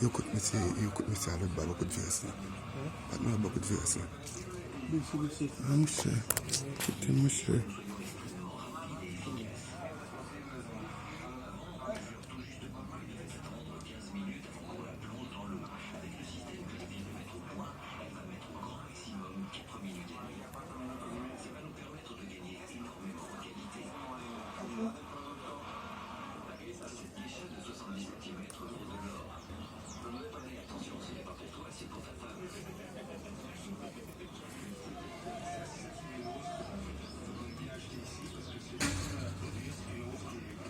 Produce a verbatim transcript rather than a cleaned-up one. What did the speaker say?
Yo kout mesye, yo kout mesye a lòt bò, bò kote Veras lan. Patnè, bò kote Veras lan. Monchè, kote monchè.